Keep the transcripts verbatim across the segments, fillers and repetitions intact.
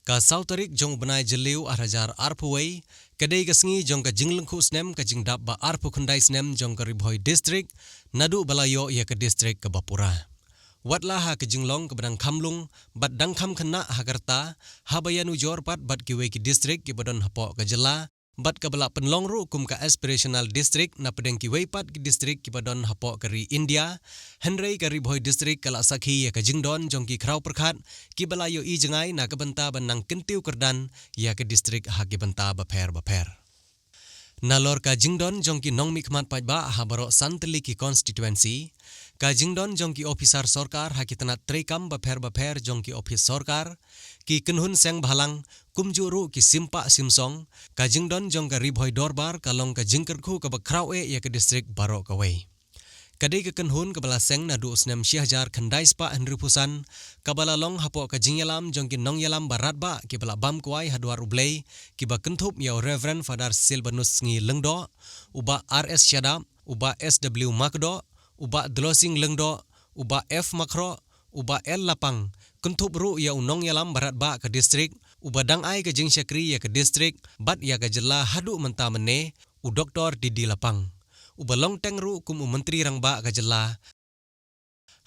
Ka saw tarik jong u bnai Jylliew ar hajar arphew wei, ka dei ka sngi jong ka jinglyngkhuh snem ka jingdap ba arphew khyndai snem jong ka Ri Bhoi District, naduh ba la ïoh ïa ka district kaba pura. Watla ha ka jinglong kaba dang kham lung, bad dang kham khynnah ha ka rta, haba ïanujor pat bad kiwei ki district kiba don hapoh ka jylla, bad kaba la pynlong ruh kum ka aspirational district na pdeng kiwei pat ki district kiba don hapoh ka ri India, hynrei ka Ri Bhoi District ka la sakhi ïa ka jingdon jong ki khraw pyrkhat, kiba la ïohi jngai na ka bynta ban nang kyntiew kyrdan ïa ka district ha ki bynta bapher bapher. Nalor ka jingdon jong ki nongmihkhmat paidbah ha baroh san tylli ki constituency, ka jingdon jong ki ophisar sorkar ha ki tnat treikam bapher bapher jong ki ophis sorkar, ki kynhun seng bhalang, kumjuh ruh ki simpah simsong, ka jingdon jong ka Ri Bhoi Dorbar ka long ka jingkyrkhu kaba khraw eh ïa ka district baroh kawei. Ka dei ka kynhun kaba la seng naduh u snem shi hajar khyndai spah hynriewphew san, kaba la long hapoh ka jingïalam jong ki nongïalam ba radbah kiba la bam kwai ha dwar U Blei, kiba kynthup ïa u Reverend Father Silvanus Sngi Lyngdoh, u Bah R S Shadap, u Bah S W Makdoh, u Bah Dlosing Lyngdoh, u Bah F Makhroh, u Bah L Lapang, kynthup ruh ïa u nongïalam ba radbah ka district, uba dang ai ka jingshakri ïa ka district bad ïa ka jylla haduh mynta mynne, u Doktor D D Lapang, uba long teng ruh kum u Myntri Rangbah ka jylla.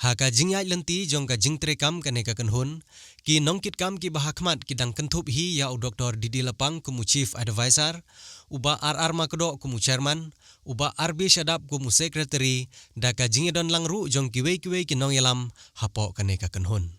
Ha ka jingïaid lynti jong ka jingtreikam kane ka kynhun, ki nongkitkam kiba ha khmat ki dang kynthup hi ïa u Doktor D D Lapang kum u Chief Advisor, u Bah R R Makdoh kum u Chairman, u Bah R B Shadap kum u Secretary, da ka jingïadon lang ruh jong kiwei kiwei ki nongïalam hapoh kane ka kynhun.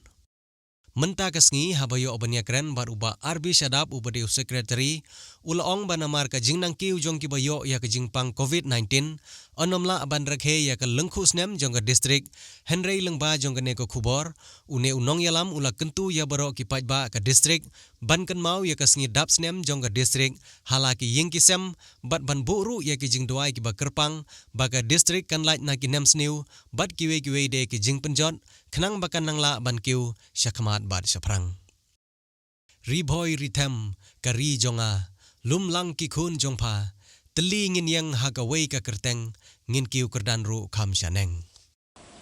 Mynta ka sngi haba ïoh ban ïakren bad u Bah R B Shadap uba dei u Secretary, u la ong ba namar ka jingnangkiew jong kiba ïoh ïa ka jingpang covid nineteen, yn ym lah ban rakhe ïa ka lyngkhuh snem jong ka district, hynrei lyngba jong kane ka khubor, une u nongïalam u la kyntu ïa baroh ki paidbah ka district, ban kynmaw ïa ka sngi dap snem jong ka district, ha la ki ïing ki sem, bad ban buh ruh ïa ki jingduwai kiba kyrpang, ba ka district kan lait na ki nemsniew, bad kiwei kiwei de ki jingpynjot, khnang ba kan nang lah ban kiew shakhmat bad shaphrang. Ri Bhoi Ri Them, ka ri jong nga, lum lang ki khun jong pha, tylli ngin ïeng ha kawei ka kyrteng, ngin kiew kyrdan ruh kham shaneng.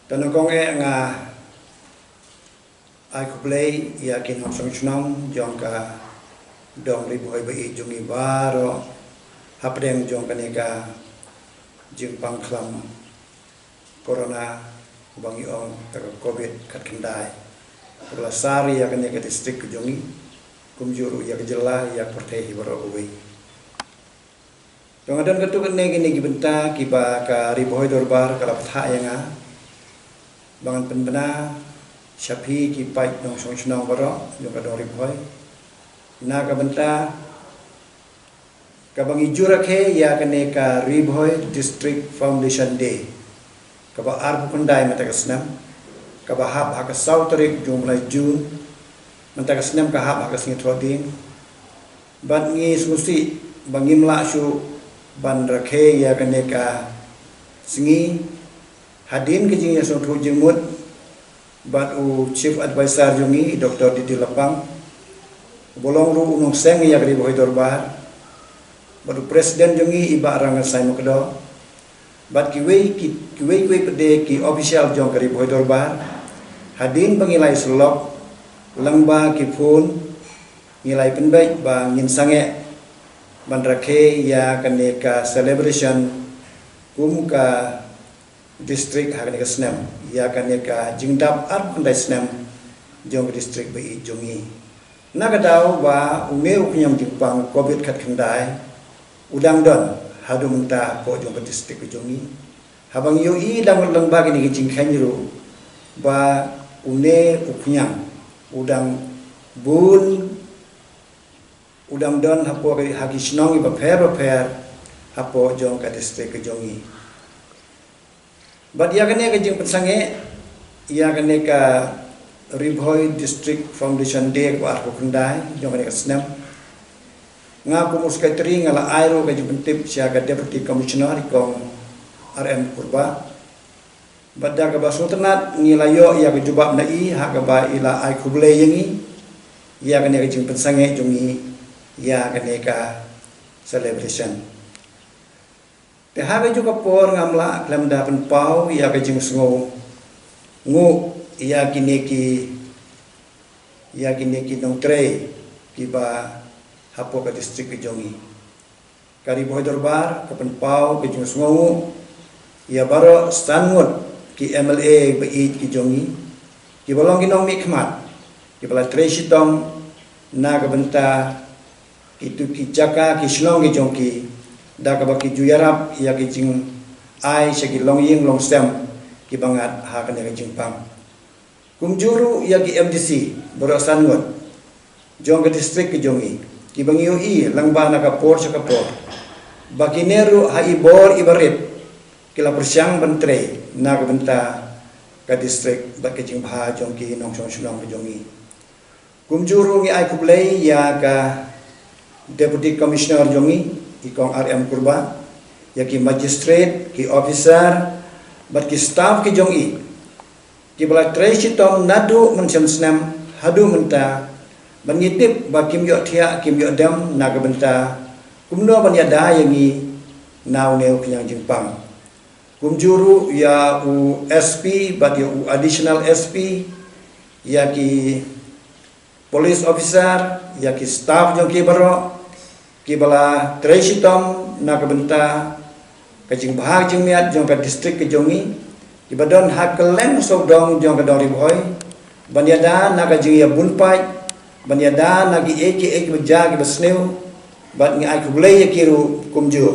Te nyngkong eh nga ai khublei ïa ki nongshong shnong jong ka dong Ri Bhoi ba ïeit jong ngi baroh, hapdeng jong kane ka jingpang khlam corona, ba ngi ong ka covid khatkhyndai, ba la sar ïa kane ka district ka jong ngi, kumjuh ruh ïa ka jylla, ïa ka pyrthei hi baroh kawei. Te nga don katto katne kine ki bynta kiba ka Ri Bhoi Dorbar ka la bthah ïa nga, ba ngan pynbna sha phi ki paid nongshong shnong baroh jong ka dong Ri Bhoi, na ka bynta kaba ngi ju rakhe ïa kane ka Ri Bhoi District Foundation Day, kaba arphew khyndai mynta ka snem, kaba hap ha ka saw tarik jong u bnai June, mynta ka snem ka hap ha ka sngi Thohdieng. Bad ngi sngewsih ba ngim lah shuh ban rakhe ïa kane ka sngi hadien ka jingïasngewthuh jingmut bad u Chief Advisor jong ngi, i Doktor D D Lapang, uba long ruh u nongseng ïa ka Ri Bhoi Dorbar, bad u President jong ngi, i Bah Rangansai Makdoh, bad kiwei ki, kiwei kiwei pat de ki official jong ka Ri Bhoi Dorbar. Hadien ba ngi la ïasyllok lyngba ki phone, ngi la ïapynbeit ba ngin sangeh ban rakhe ïa kane ka celebration kum ka district ha kane ka snem, ïa kane ka jingdap arphew khyndai snem jong ka district ba ïeit jong ngi. Na ka daw ba une u khñiang jingpang covid khatkhyndai u dang don haduh mynta hapoh jong ka district ka jong ngi. Haba ngi ïohi lang lang ba kine ki jingkheiñ ruh ba une u khñiang u dang bun, u dang don hapoh ki, ha ki shnong kiba pher ba pher hapoh jong ka district ka jong ngi. Bad ïa kane ka jingpynsangeh ïa kane ka Ri Bhoi District Foundation Day kaba arphew khyndai jong kane ka snem, nga kum u Secretary nga la ai ruh ka jingpyntip sha ka Deputy Commissioner, i Kong R M Kurbah. Bad da kaba sngewtynnat ngi la ïoh ïa ka jubab na i, ha kaba i la ai khublei ïa ngi ïa kane ka jingpynsangeh jong ngi ïa kane ka celebration. Te ha kajuh ka por ngam lah khlem da pynpaw ïa ka jingsngewnguh ïa kine ki, ïa kine ki nongtrei kiba hapoh ka district ka jong ngi. Ka Ri Bhoi Dorbar ka pynpaw ka jingsngewnguh ïa baroh san ngut ki M L A ba ïeit ki jong ngi, kiba long ki nongmihkhmat, kiba la trei shitom na ka bynta kitu ki jaka ki shnong ki jong ki, da kaba ki ju ïarap ïa ki jingai sha ki longïing longsem kiba ngat ha kane ka jingpang. Kumjuh ruh ïa ki M D C baroh san ngut jong ka district ka jong ngi, kiba ngi ïohi lyngba na ka por sha ka por ba kine ruh ha i bor iba rit ki la pyrshang ban trei na ka bynta ka district bad ka jingbha jong ki nongshong shnong ka jong ngi. Kumjuh ruh ngi ai khublei ïa ka Deputy Commissioner jong ngi, i Kong R M Kurbah, ïa ki magistrate, ki officer bad ki staff ki jong i, kiba la trei shitom naduh mynshem snem haduh mynta, bad ngi tip ba kim ïoh thiah kim ïoh dem na ka bynta kumno ban ïada ïa ngi na une u khñiang jingpang. Kumjuh ruh ïa u S P bad ïa u additional S P, ïa ki police officer, ïa ki staff jong ki baroh kiba la trei shitom na ka bynta ka jingbha jingmiat jong ka district ka jong ngi, kiba don ha kylleng sawdong jong ka dong Ri Bhoi, ban ïada na ka jingïabun paid, ban ïada na kiei kiei kiba jia kiba sniew, bad ngi ai khublei ïa ki ruh kumjuh.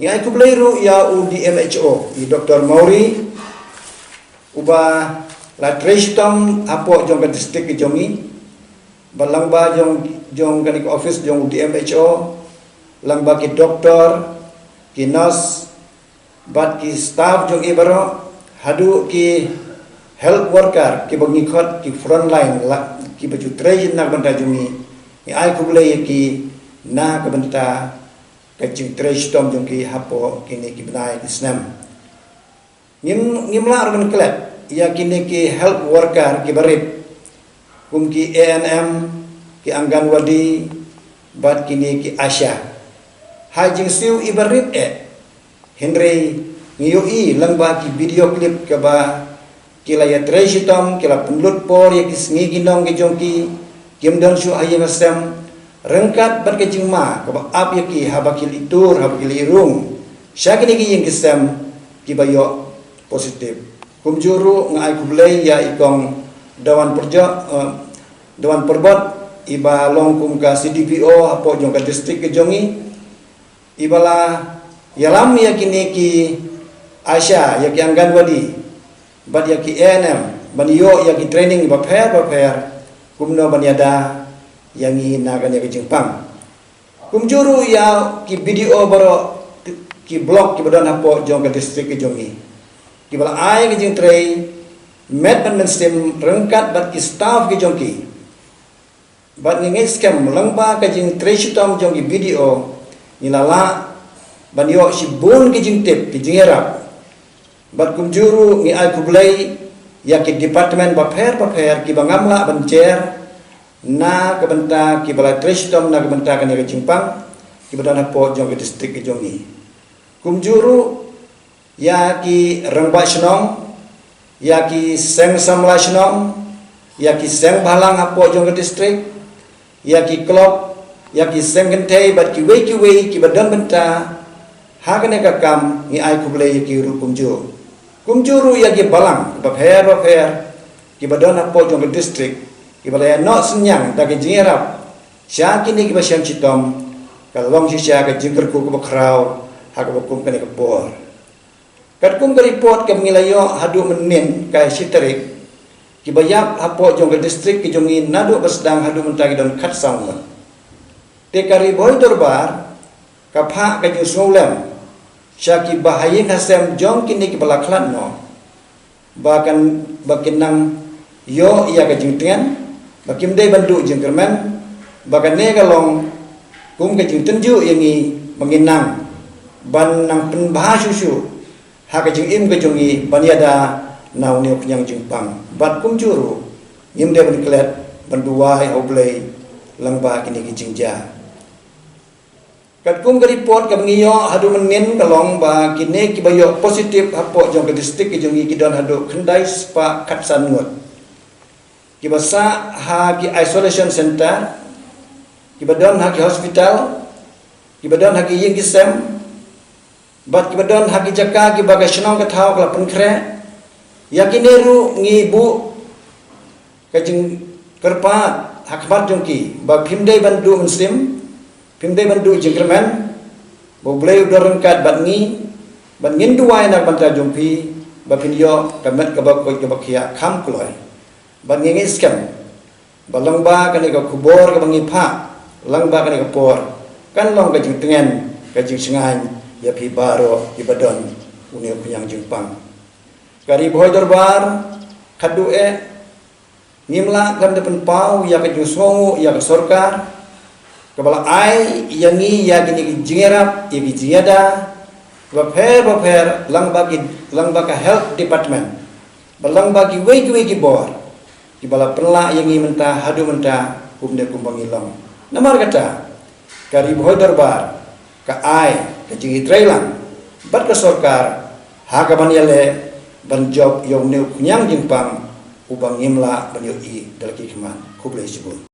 Ngi ai khublei ruh ïa u D M H O, i Doctor Mawrie, uba la trei shitom hapoh jong ka district ka jong ngi, bad lyngba jong, jong kane ka office jong u D M H O, lyngba ki doctor, ki nurse bad ki staff jong i baroh, haduh ki health worker kiba ngi khot ki frontline la, kiba ju trei na ka bynta jong ngi, ngi ai khublei ïa ki na ka bynta ka jingtrei shitom jong ki hapoh kine ki bnai ki snem. Ngim, ngim lah ruh ban klet ïa kine ki health worker kiba rit, kum ki A N M, ki Anganwadi bad kine ki ASHA. Ha jingsiew iba rit eh, hynrei ngi ïohi lyngba ki video clip kaba ki la ïatrei shitom, ki la pynlut por ïa ki sngi ki nong ki jong ki, kim don shuh ha ïing ha sem, ryngkat bad ka jingma kaba ap ïa ki haba ki leit tur, haba ki leit rung sha kine ki ïing ki sem kiba ïoh positive. Kumjuh ruh nga ai khublei ïa i Kong Dawan Pyrjot, eh, Dawan Pyrbot, iba long kum ka C D P O hapoh jong ka district ka jong ngi, iba la ïalam ïa kine ki ASHA, ïa ki Anganwadi bad ïa ki A N M ban ïoh ïa ki training bapher bapher kumno ban ïada ïa ngi na kane ka jingpang. Kumjuh ruh ïa ki B D O baroh ki block kiba don hapoh jong ka district ka jong ngi, kiba la ai ka jingtrei met bad mynsiem ryngkat bad ki staff ki jong ki. Bad ngi ngeit skhem lyngba ka jingtrei shitom jong ki B D O, ngi la lah ban ïoh shibun ki jingtip, ki jingïarap. Bad kumjuh ruh ngi ai khublei ïa ki department bapher bapher kiba ngam lah ban jer na ka bynta kiba la trei shitom na ka bynta kane ka jingpang, kiba don hapoh jong ka district ka jong ngi. Kumjuh ruh ïa ki rangbah shnong, ïa ki seng samla shnong, ïa ki seng bhalang hapoh jong ka district, ïa ki club, ïa ki seng kynthei bad kiwei kiwei kiba don bynta ha kane ka kam, ngi ai khublei ïa ki ruh kumjuh. Kumjuh ruh ïa ki balang bapher bapher kiba don hapoh jong ka district, kiba la ïa noh synñiang da ka jingïarap sha kine kiba shem shitom, ka long shisha ka jingkyrkhu kaba khraw ha kaba kum kane ka por. Katkum ka report kaba ngi la ïoh haduh mynnin, ka shi tarik, kiba ïap hapoh jong ka district ka jong ngi naduh ba sdang haduh mynta ki don khatsaw ngut. Te ka Ri Bhoi Dorbar ka phah ka jingsngewlem sha kiba ha ïing ha sem jong kine kiba la khlad noh, ba kan, ba kin nang ïoh ïa ka jingtngen, ba kim dei ban duh jingkyrmen, ba kane ka long kum ka jingtynjuh ïa ngi ba ngin nang ban nang pynbha shuh shuh ha ka jingim ka jong ngi ban ïada na une u khñiang jingpang. Bad kumjuh ruh ngim dei ban klet ban duwai ha U Blei lyngba kine ki jingjia. Katkum ka report kaba ngi ïoh haduh mynnin ka long ba kine kiba ïoh positive hapoh jong ka district ka jong ngi ki don haduh khyndai spah khatsan ngut, kiba sah ha ki isolation center, kiba don ha ki hospital, kiba don ha ki ïing ki sem, bad kiba don ha ki jaka kiba ka shnong ka thaw ka la pynkhreh. Ïa kine ruh ngi buh ka jingkyrpad ha khmat jong ki ba phim dei ban duh mynsiem, phim dei ban duh jingkyrmen, ba U Blei u don ryngkat bad ngi, bad ngin duwai na ka bynta jong phi ba phin ïoh ka met kaba koit kaba khiah kham kloi. Bad ngi ngeit skhem ba lyngba kane ka khubor kaba ngi phah lyngba kane ka por, kan long ka jingtngen, ka jingshngaiñ ïa phi baroh kiba don une u khñiang jingpang. Ka Ri Bhoi Dorbar khatduh eh, ngim lah khlem da pynpaw ïa ka jingsngewnguh ïa ka sorkar kaba la ai ïa ngi ïa kine ki jingïarap, ïa ki jingïada bapher bapher lyngba ki, lyngba ka health department, ba lyngba kiwei kiwei ki bor kiba la pynlah ïa ngi mynta haduh mynta, kumne kumba ngi long. Namar kata ka Ri Bhoi Dorbar ka ai ka jingïatreilang bad ka sorkar ha kaban ïaleh ban jop ïa une u khñiang jingpang uba ngim lah ban ïohi da la ki khmat. Khublei shibun.